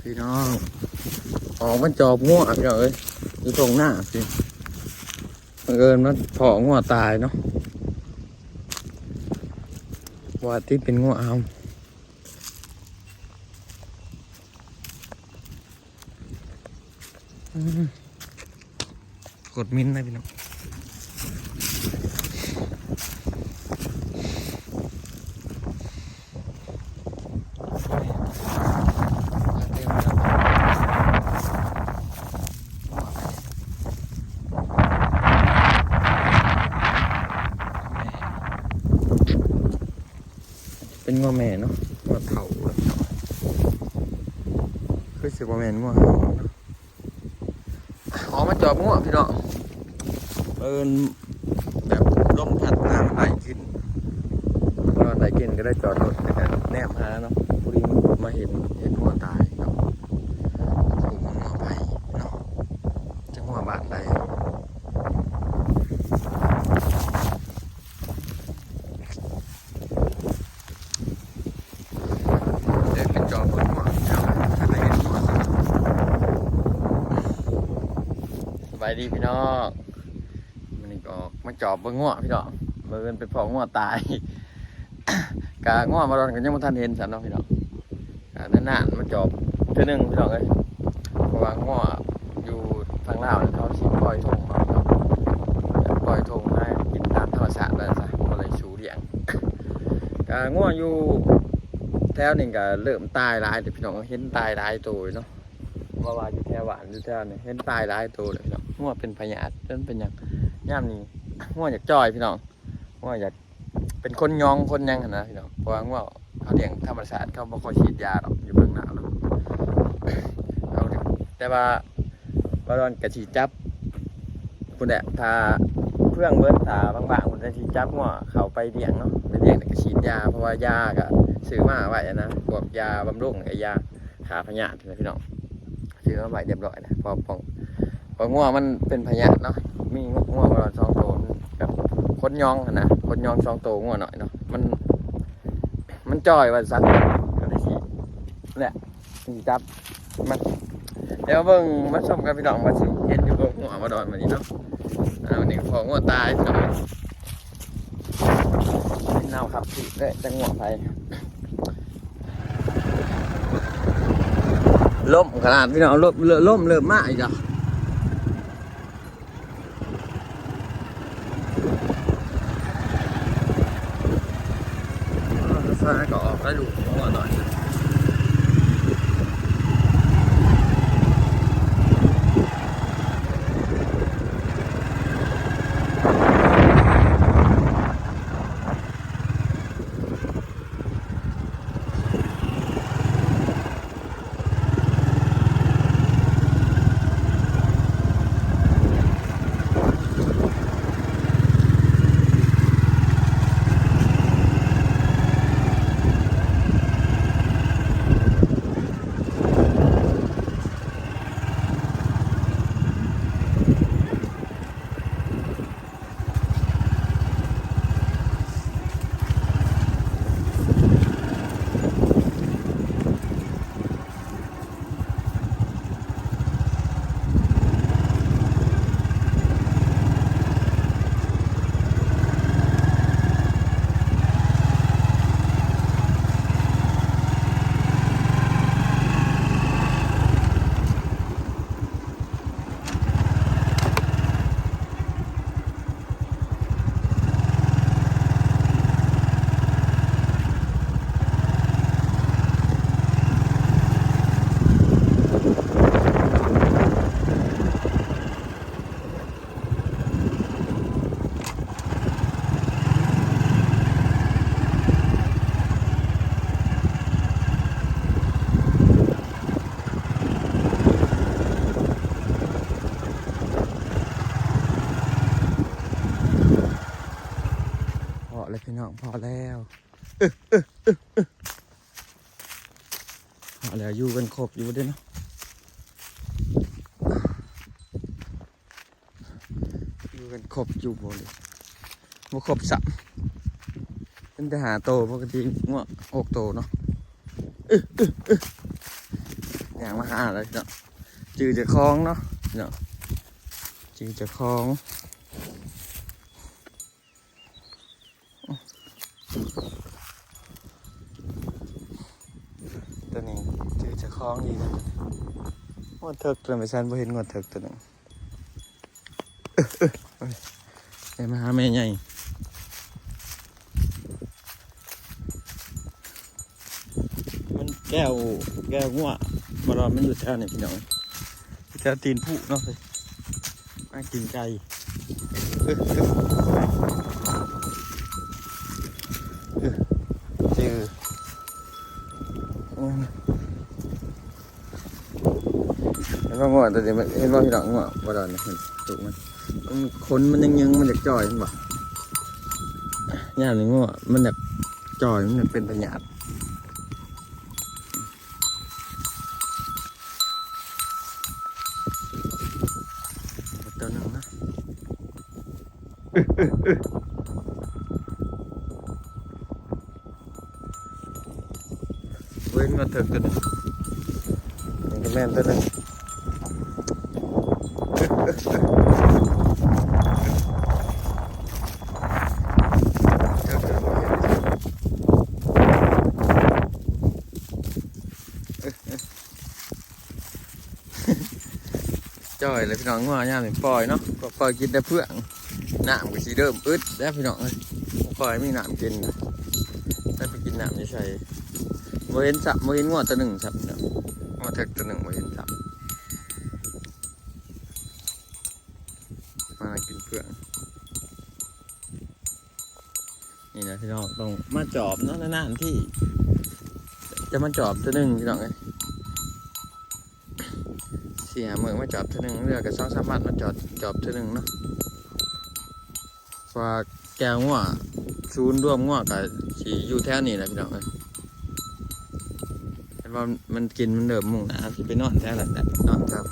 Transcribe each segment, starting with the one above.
ພີ່ນ້ອງ ອອກມາຈອບງົວພີ່ນ້ອງເອີຍ ຢູ່ທົ່ງນາພີ້ ບັງເອີນມາພໍ້ງົວຕາຍເນາະ ວ່າຕິເປັນງົວເຮົາ. ອືມ ໂຄດໝິ່ນເລີຍພີ່ນ້ອງ ເປັນງົວແມ່ເນາະ ງົວເຖົ້າແລ້ວ ຄືຊິບໍ່ແມ່ນງົວເຮົາເນາະ. ອອກມາຈອບງົວພີ່ນ້ອງ ເອີ ແບບລົມພັດນ້ຳໄຫຼຂຶ້ນ ນອນໄຫຼຂຶ້ນ ກໍໄດ້ຈອດລົດ ແລ້ວກໍແນມຫາເນາະ ພໍດີມາເຫັນ ເຫັນງົວຕາຍເນາະ ບໍ່ຮູ້ວ່າງົວໃຜເນາະ ຈັກງົວບ້ານໃດ. ເດີນໄປຈອບເບິ່ງງົວ ເຈົ້າ ຖ້າໄປເຫັນງົວຊະ. ສະບາຍດີພີ່ນ້ອງ ມື້ນີ້ກໍອອກມາຈອບເບິ່ງງົວພີ່ນ້ອງ ບັງເອີນໄປພໍ້ງົວຕາຍ ກະງົວມາດອນກໍຍັງບໍ່ທັນເຫັນຊ້ຳເນາະພີ່ນ້ອງ. ອ່າ ນານໆມາຈອບເທື່ອໜຶ່ງພີ່ນ້ອງເອີຍ ເພາະວ່າງົວຢູ່ທາງລາວເຂົາຊິປ່ອຍທົ່ງເນາະ ປ່ອຍທົ່ງໃຫ້ກິນຕາມທຳມະຊາດວ່າຊັ້ນຊະ ບໍ່ໄດ້ສູ້ລ້ຽງ. ກະງົວຢູ່ແຖວນີ້ກະເລີ່ມຕາຍຫຼາຍເດ້ພີ່ນ້ອງ ເຫັນຕາຍຫຼາຍໂຕເນາະ ເພາະວ່າຢູ່ແຖວບ້ານຢູ່ແຖວນີ້ເຫັນຕາຍຫຼາຍໂຕເດ້ພີ່ນ້ອງ ງົວເປັນພະຍາດ ເປັນ ເປັນຫຍັງ ຍາມນີ້ງົວຢາກຈ່ອຍພີ່ນ້ອງ ງົວຢາກ ເປັນຄົນຍອງຄົນຫຍັງຫັ້ນນະພີ່ນ້ອງ ເພາະວ່າງົວເຂົາລ້ຽງທຳມະຊາດ ເຂົາບໍ່ຄ່ອຍສີດຢາດອກ ຢູ່ເມືອງນາວເນາະ ເອົາ ແຕ່ວ່າບ່າວດອນກະຊິຈັບພຸ້ນແຫຼະ ຖ້າເຟືອງເບິດ ຖ້າບາງໆພຸ້ນກະຊິຈັບງົວເຂົ້າໄປລ້ຽງເນາະ ໄປລ້ຽງແລ້ວກະສີດຢາ ເພາະວ່າຢາກະຊື້ມາໄວ້ຫັ້ນນະ ພວກຢາບຳລຸງ ແລ້ວກະຢາຂ້າພະຍາດຫັ້ນນະພີ່ນ້ອງ. ຊື້ມາໄວ້ຮຽບຮ້ອຍແລ້ວ ເພາະ ເພາະ ເພາະງົວມັນເປັນພະຍາດເນາະ ມີງົວ ງົວປະມານສອງໂຕ ແບບຄົນຍອງຫັ້ນນະ ຄົນຍອງສອງໂຕ ງົວນ້ອຍເນາະ ມັນ ມັນຈ່ອຍວ່າຊັ້ນ ກໍເລີຍຊິ ແຫຼະ ຊິຈັບມັນ ດຽວມາເບິ່ງມາຊົມກັນພີ່ນ້ອງ ວ່າຊິເຫັນຢູ່ບໍ່ງົວບ່າວດອນມື້ນີ້ເນາະ. ອ່າ ມື້ນີ້ພໍ້ງົວຕາຍພີ່ນ້ອງ ເປັນເນົ່າຄັບທີ່ເລີຍ ຈັກງົວໃຜ. ລົມຂະໜາດພີ່ນ້ອງ ລົມ ລົມເລີ່ມມາອີກແລ້ວ ສາຍກໍອອກໄດ້ດູ ງົວໜ້ອຍ. ພໍ້ແລ້ວພີ່ນ້ອງ ພໍ້ແລ້ວ ພໍ້ແລ້ວ ຢູ່ກັນຄົບຢູ່ເດ້ເນາະ ຢູ່ກັນຄົບຢູ່ບໍ່ເດ້ ບໍ່ຄົບຊ້ຳ ເປັນແຕ່ຫ້າໂຕ ປົກກະຕິງົວຫົກໂຕເນາະ. ອຶ ອຶ ອຶ ເ ຍ່າງມາຫາແລ້ວເນາະ ຈື່ເຈົ້າຂອງເນາະເນາະ ຈື່ເຈົ້າຂອງ. ຕົວນີ້ຈື່ເຈົ້າຂອງດີນະ. ງວດເຖິກຕົວນັ້ນ ໄປຊັ້ນບໍ່ເຫັນງວດເຖິກຕົວນັ້ນ. ເອີ ເອີ ໄດ້ມາຫາແມ່ໃຫຍ່. ມັນແກ້ວ ແກ້ວງົວ ມາລອດ ມັນຢູ່ແຖວນີ້ພີ່ນ້ອງ ແຖວຕີນຜຸເນາະ. ມາກິນໄກ່ ເອີ ເອີ ເອີ ເອີ ໂອ້ຍ ແລ້ວງົວຕົວນີ້ມັນ ເຫັນບໍ່ພີ່ນ້ອງ ງົວບໍ່ດອນນີ້ ເຫັນ ຕູກມັນ ມັນ ຂົນມັນຍັງໆ ມັນຢາກຈ່ອຍ ເຫັນບໍ່? ຍາມນີ້ງົວມັນຢາກຈ່ອຍ ມັນຢາກເປັນພະຍາດ. ຕົວໜຶ່ງນະ ເວັ້ນມາເຖິກຕົວໜຶ່ງ ນີ້ກໍແມ່ນຕົວໜຶ່ງ. ຈ່ອຍແລ້ວພີ່ນ້ອງ ງົວຍາມນີ້ປ່ອຍເນາະ ກໍປ່ອຍກິນແຕ່ເຟືອງ ນ້ຳກໍຊິເລີ່ມອຶດແລ້ວພີ່ນ້ອງເອີຍ ບໍ່ຄ່ອຍມີນ້ຳກິນ ແລ້ວໄປກິນນ້ຳຢູ່ໃສ ບໍ່ເຫັນຊ້ຳ ບໍ່ເຫັນງົວຕົວໜຶ່ງຊ້ຳພີ່ນ້ອງ ງົວເຖິກຕົວໜຶ່ງບໍ່ເຫັນຊ້ຳ ມາກິນເຟືອງ. ນີ້ນະພີ່ນ້ອງ ຕ້ອງມາຈອບເນາະ ນານໆທີຈະມາຈອບເທື່ອໜຶ່ງພີ່ນ້ອງເອີຍ ສີ່ຫ້າມື້ມາຈອບເທື່ອໜຶ່ງ ເຫຼືອກໍສອງສາມວັນມາຈອບ ຈອບເທື່ອໜຶ່ງເນາະ ເພາະວ່າແກ້ວງົວ ສູນລວມງົວກໍຊິຢູ່ແຖວນີ້ແຫຼະພີ່ນ້ອງເອີຍ. ເຫັນວ່າມັນກິນ ມັນເລີ່ມມຸ່ງໜ້າຊິໄປນອນແຖວນັ້ນແຫຼະ ນອນແຖວ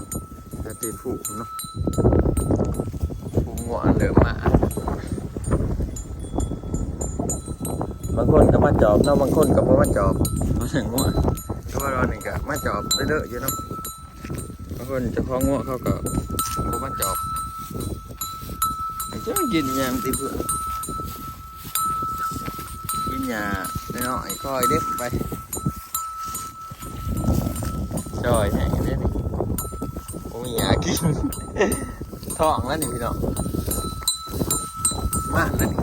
ແຖວຕີນຜຸເນາະ ຜຸງົວເລີ່ມມາ ບາງຄົນກໍມາຈອບເນາະ ບາງຄົນກໍບໍ່ມາຈອບ ງົວ ຄືວ່າຕອນນີ້ກໍມາຈອບເລື້ອຍໆຢູ່ເນາະ ບາງຄົນເຈົ້າຂອງງົວເຂົາກໍບໍ່ມາຈອບ ຈະກິນຫຍັງຕິເພື່ອນ ກິນຫຍ້ານ້ອຍໆ ຄ່ອຍເດັບໄປ ຈ່ອຍແຮງເດ້ນີ້ ບໍ່ມີຫຍ້າກິນ ທ້ອງແລ້ວນີ້ພີ່ນ້ອງ ມາແລ້ວນີ້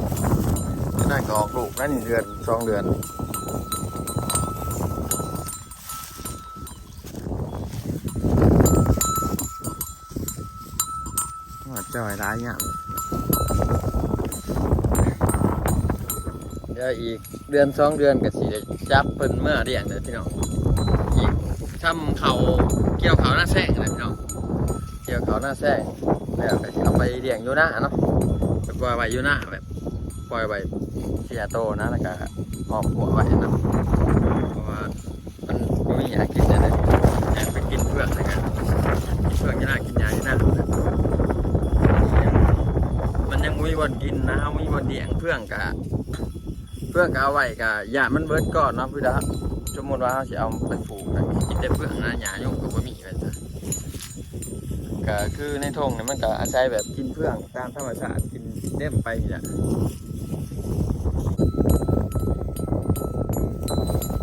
ຈະໜ້ອຍກໍອອກລູກແລ້ວນີ້ ເດືອນສອງເດືອນ. ວ່າຈ່ອຍຫຼາຍຍາມ ດຽວອີກເດືອນສອງເດືອນກໍຊິໄດ້ຈັບເພິ່ນມາລ້ຽງເດີພີ່ນ້ອງ ອີກຊ່ຳເຂົ້າ ກ່ຽວເຂົ້ານາແຊງແຫຼະພີ່ນ້ອງ ກ່ຽວເຂົ້ານາແຊງ ແລ້ວກໍຊິເອົາໄປລ້ຽງຢູ່ນາເນາະ ໄປປ່ອຍໄວ້ຢູ່ນາ ແບບປ່ອຍໄວ້ສີ່ຫ້າໂຕນະ ແລ້ວກໍອ້ອມຮົ້ວໄວ້ນະ ເພາະວ່າ ມັນບໍ່ມີຫຍັງກິນແລ້ວເດ້ ແມ່ນໄປກິນເຟືອງແລ້ວກະກິນເຟືອງຢູ່ນາ ກິນຫຍ້າຢູ່ນາ ມັນຍັງບໍ່ມີບ່ອນກິນນະ ເຮົາບໍ່ມີບ່ອນລ້ຽງເຟືອງກະ ເຟືອງກະເອົາໄວ້ກະຢ້ານມັນເບິດກ່ອນເນາະ ຄືຖ້າສົມມຸດວ່າເຮົາຊິເອົາໄປປູກກະກິນແຕ່ເຟືອງນະ ຫຍ້າຍຸງກະບໍ່ມີວ່າຊັ້ນ ກະຄືໃນທົ່ງນີ້ມັນກະອາໄສແບບກິນເຟືອງຕາມທຳມະຊາດ ກິນເຕັມໄປນີ້ແຫຼະ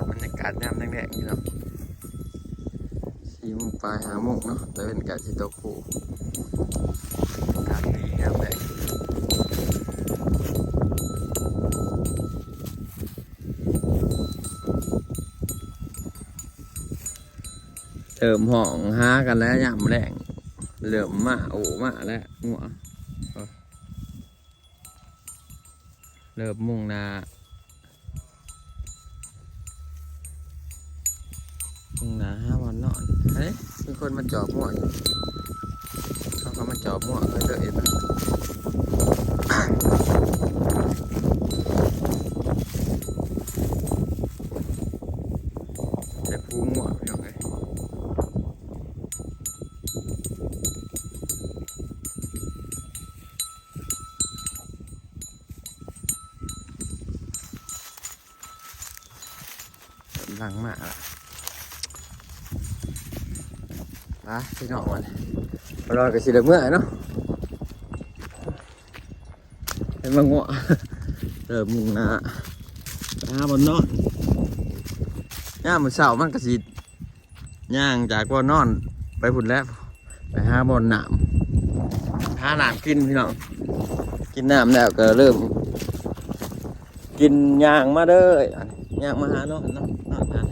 ບັນຍາກາດຍາມແລງໆ ພີ່ນ້ອງ. ສີ່ໂມງປາຍ ຫ້າໂມງເນາະ ຕາເວັນໃກ້ຊິຕົກຄຸ ອາກາດດີງາມເລີຍ ເລີ່ມຮ້ອງຫາກັນແລ້ວຍາມແລງ ເລີ່ມມາໂອ້ມາແລ້ວງົວ. ເລີ່ມມຸ່ງໜ້າ ມຸ່ງໜ້າຫາບ່ອນນອນ. ເຮີ້ຍ ມີຄົນມາຈອບງົວຢູ່ ເຂົາກໍມາຈອບງົວເຂົາເດີ ເຫັນບໍ່? ແຕ່ຜູ້ງົວ ພີ່ນ້ອງເອີຍ. ກຳລັງມາລະ. ໄປພີ່ນ້ອງ ບັດນີ້ ບໍ່ລອດກໍຊິໄດ້ເມືອເນາະ. ເຫັນບໍ່ ງົວະ ເລີ່ມມຸ່ງໜ້າໄປຫາບ່ອນນອນ. ຍາມມື້ເຊົ້າມັນກໍຊິຍ່າງຈາກບ່ອນນອນໄປພຸ້ນແຫຼະ ໄປຫາບ່ອນນ້ຳ ຫານ້ຳກິນພີ່ນ້ອງ. ກິນນ້ຳແລ້ວກໍເລີ່ມ ກິນ ຍ່າງມາເດີ ຍ່າງມາຫານອນເນາະ ນອນຫັ້ນ.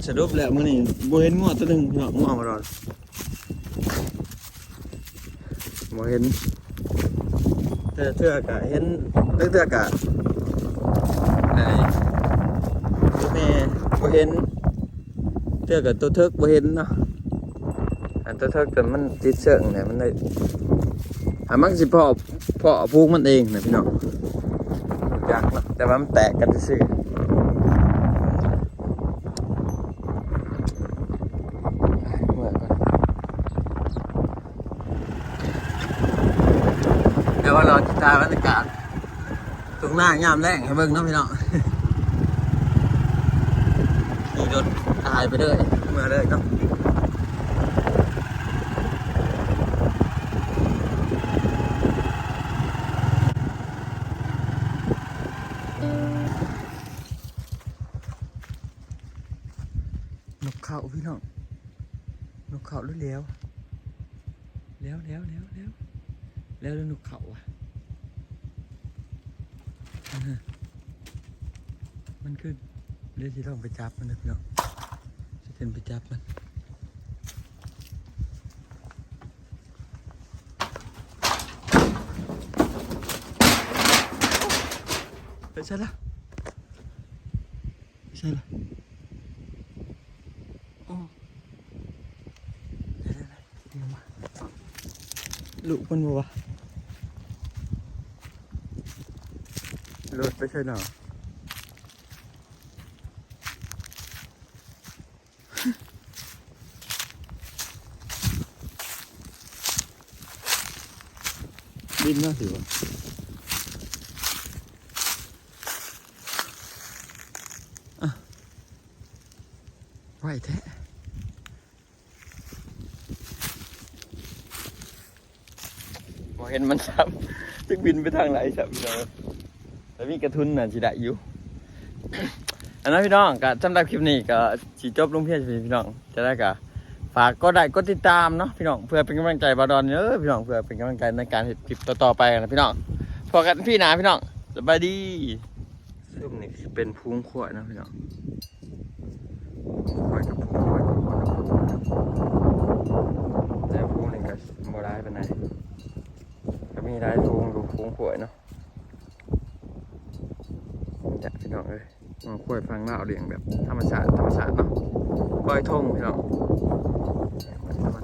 ສະຫຼຸບແລ້ວມື້ນີ້ບໍ່ເຫັນງົວໂຕໜຶ່ງພີ່ນ້ອງ ງົວມາດອນ ບໍ່ເຫັນ. ແຕ່ເທື່ອກະເຫັນ ແຕ່ເທື່ອກະ ໄອ້ ໂຕແມ່ບໍ່ເຫັນ ເທື່ອກໍໂຕເຖິກບໍ່ເຫັນເນາະ. ອັນໂຕເຖິກກໍມັນຕິດເຊິ່ງແຫຼະ ມັນໄດ້ ອ່າ ມັນຊິເພາະ ເພາະພູງມັນເອງນະພີ່ນ້ອງ ຮູ້ຈັກເນາະ ແຕ່ວ່າມັນແຕກກັນຊື່ໆ. ເມື່ອຍກ່ອນ ດຽວວ່າເຮົາຈະຖ່າຍບັນຍາກາດ ທົ່ງນາຍາມແລງໃຫ້ເບິ່ງເນາະພີ່ນ້ອງ. ຂີ່ລົດຖ່າຍໄປເລີຍ ເມືອເລີຍເນາະ. ນົກເຂົາພີ່ນ້ອງ ນົກເຂົາແລ້ວ ແລ້ວ ແລ້ວ ແລ້ວ ແລ້ວ ແລ້ວ ແລ້ວນົກເຂົາຫວາ ມັນຄື ດຽວຊິລອງໄປຈັບມັນເດີພີ່ນ້ອງ ຊິຂຶ້ນໄປຈັບມັນ. ໄປໃສລະ? ໃຊ່ລະ ໂອ້ ໄດ້ໆໆ ມາ ລູກມັນບໍ່ວະ ລົດໄປໃສເນາະ? ບິນມາຊິວະ? ອ່ະ ໄວແທ້ ບໍ່ເຫັນມັນຊ້ຳ ຈັກບິນໄປທາງໃດຊ້ຳ ພີ່ນ້ອງ. ແຕ່ມີກະທຸນໜ້າຊິໄດ້ຢູ່. ອັນນັ້ນພີ່ນ້ອງ ກໍສຳລັບຄລິບນີ້ກໍຊິຈົບລົງພຽງເທົ່ານີ້ພີ່ນ້ອງ. ຈະໄດ້ກໍຝາກກົດໄລກົດຕິດຕາມເນາະພີ່ນ້ອງ ເພື່ອເປັນກຳລັງໃຈບ່າວດອນເດີພີ່ນ້ອງ ເພື່ອເປັນກຳລັງໃຈໃນການເຮັດຄລິບຕໍ່ໆໄປນະພີ່ນ້ອງ. ພໍ້ກັນອີພີໜ້າພີ່ນ້ອງ ສະບາຍດີ. ຊຸມນີ້ຊິເປັນຝູງຄວາຍເນາະພີ່ນ້ອງ ຄວາຍກັບຄວາຍ ແຕ່ຝູງນີ້ກໍບໍ່ຫຼາຍປານໃດ ກໍມີຫຼາຍຝູງຢູ່ ຝູງຄວາຍເນາະ. ນີ້ແຫຼະພີ່ນ້ອງເອີຍ ງົວຄວາຍຝັ່ງລາວລ້ຽງແບບທຳມະຊາດ ທຳມະຊາດເນາະ ປ່ອຍທົ່ງພີ່ນ້ອງ ທຳມະ